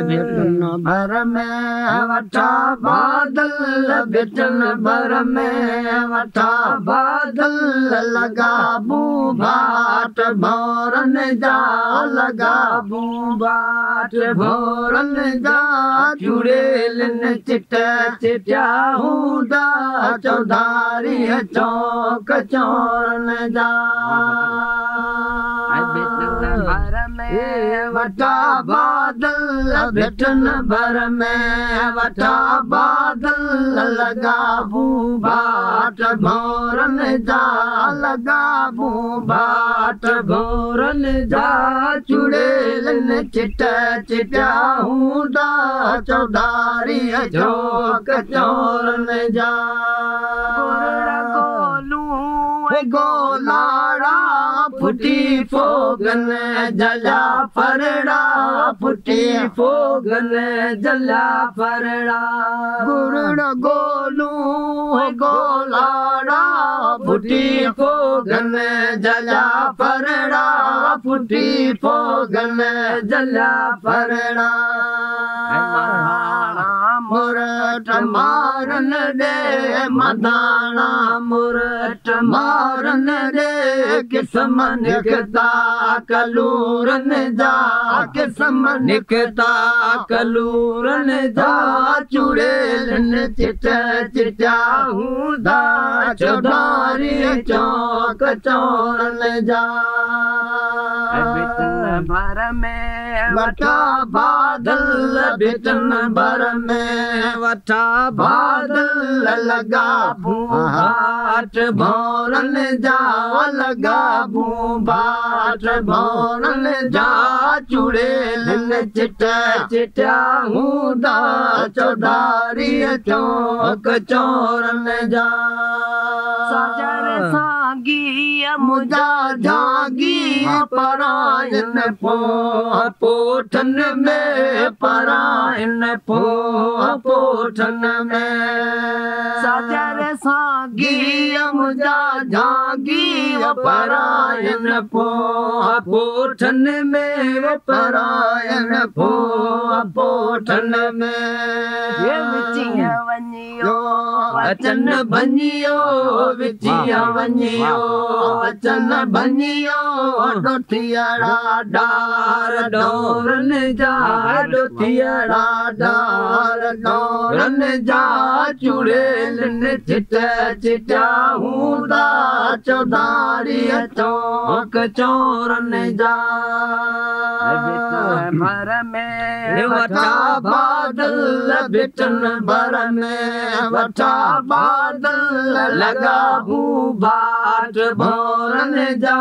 भिटन भर में वठा बादल, भिटन भर में वठा बादल, लगा बूभाट भौरन जा, लगा बूभाट भौरन जा, चुड़ैलन चिट चिटिया हूंदा, चौधारी चौक चोरन जा। भिटन भर में वठा बादल, भिटन भर में वठा बादल, लगा बूभाट भौरन जा, लगा बूभाट भौरन जा, चुड़ैलन चिट चिटिया हूंदा, चौधारी चौक चोरन जा। गोलाड़ा फुटी फोगन जला फरड़ा, फुटी फोगन जला फरड़ा, गुरड़ गोलू गोलाड़ा फुटी फोगन जला फरड़ा, फुटी फोगन जला फरड़ा। मुरट मारन दे मदाना, मुरट मारन दे, किस्म निकता कलूरन जा, किस्म निकता कलूरन जा, चुड़ैलन चिट चिटिया हूंदा, चौधारी चौक चोरन जा। भिटन भर में वठा बादल, भिटन भर में वठा बादल, लगा बूभाट भौरन जा, लगा बूभाट भौरन जा, चुड़ैलन चिट चिटिया हूंदा, चौधारी चौक चोरन जा। साजर सागी मुजा जागी परायन पो पोठन में, परायन पो पोठन में, साजर सागी मुजा जागी परायन पो पोठन में, परायन पो पोठन में, विचिया वञियो अचन भञियो, विचिया वञियो अचन भञियो, डोथियड़ा डार डोरन जा, डोथियड़ा डार डोरन जा, चुड़ैलन चिट चिटिया हूंदा, चौधारी चौक चोरन जा। भिटन भर में वठा बादल, भिटन भर में वठा बादल, लगा बूभाट भौरन जा,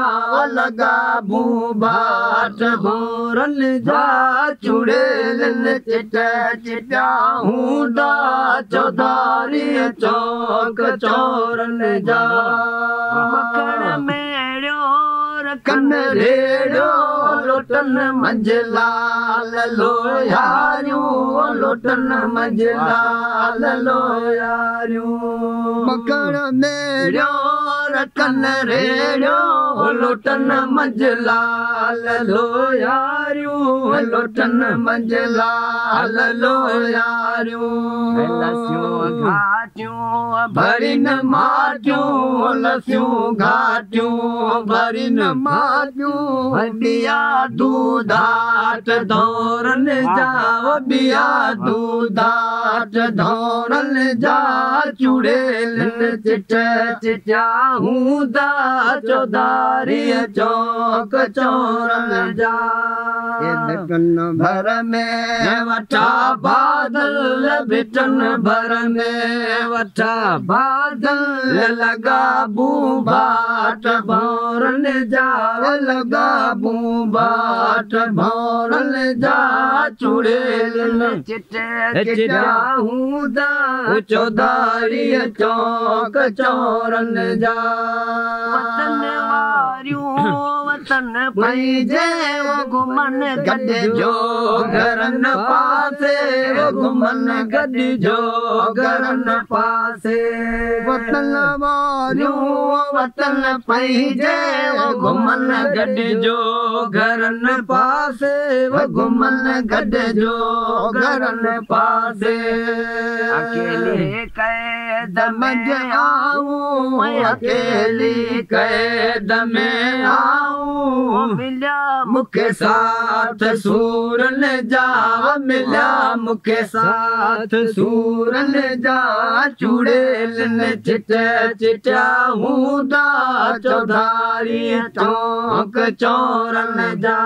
लगा बूभाट भौरन जा, चुड़ैलन चिट चिटिया हूंदा, चौधारी चौक चोरन जा। मखण मेड़ियो कन रेड़ियो, लोटन मंझ लाल लोहारियूं, लोटन मंझ लाल लोहारियूं, मखण मेड़ियो कन रेड़ियो, लोटन मंझ लाल लोहारियूं, लोटन मंझ लाल लोहारियूं, लसियूं घाटियूं भरिन माटियूं, लसियूं घाटियूं भरिन माटियूं, बिया दूधाट धोरन जा, बिया दूधाट धोरन जा, चुड़ैलन चिट चिटिया हूंदा, चौधारी चौक चोरन जा। भिटन भर में वठा बादल, भिटन भर में वठा बादल, लगा बूभाट भौरन जा, लगा बूभाट भौरन जा, चुड़ैलन चिट चिटिया हूंदा, चौधारी चौक चोरन जा। वतन वारियूं वतन पंहिंजे घुमन गॾिजो घरनि पासे, घुमन गॾिजो घरनि पासे। वतन वारियूं वतन पंहिंजे घुमन गॾिजो घरनि पासे, घुमन गॾिजो घरनि पासे। अकेली क़ैद मंझ आऊं, अकेली क़ैद में आऊं, मिलिया मूंखे साथ सूरनि जा, मिलिया मूंखे साथ सूरनि जा। चुड़ैलनि चिट चिटा हूंदा चौधारी चौक चोरनि जा।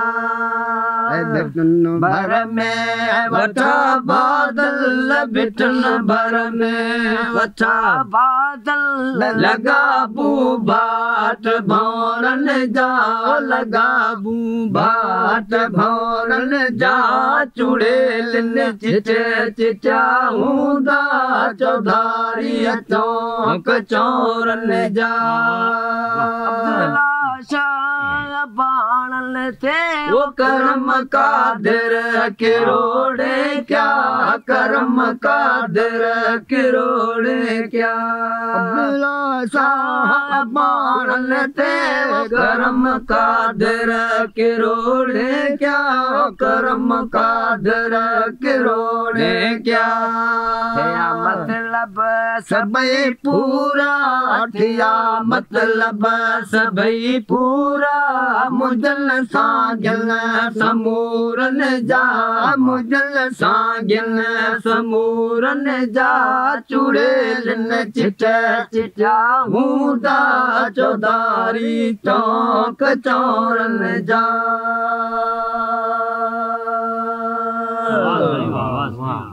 भर में वठा बादल, बिठन भर में वठा बादल, लॻा बाट भौरनि जा, लॻा बाट भौरनि जा। चुड़ैलनि चिट चिटा हूंदा चौधारी चौक चोरनि जा। अब्दुल्ला शाह बाणल ते वो करम कादिर किरोड़े क्या, करम कादिर किरोड़े क्या। अब्दुल्ला शाह बाणल ते करम कादिर किरोड़े क्या, करम कादिर किरोड़े क्या। मतलब सभई पूरा थिया, मतलब सभई पूरा। मुजल सां गिल समूरनि जा, मुजल सां गिल समूरनि जा। चुड़ैलनि चिट चिटा हूंदा चौधारी चौक चोरनि जा। वाह वाह।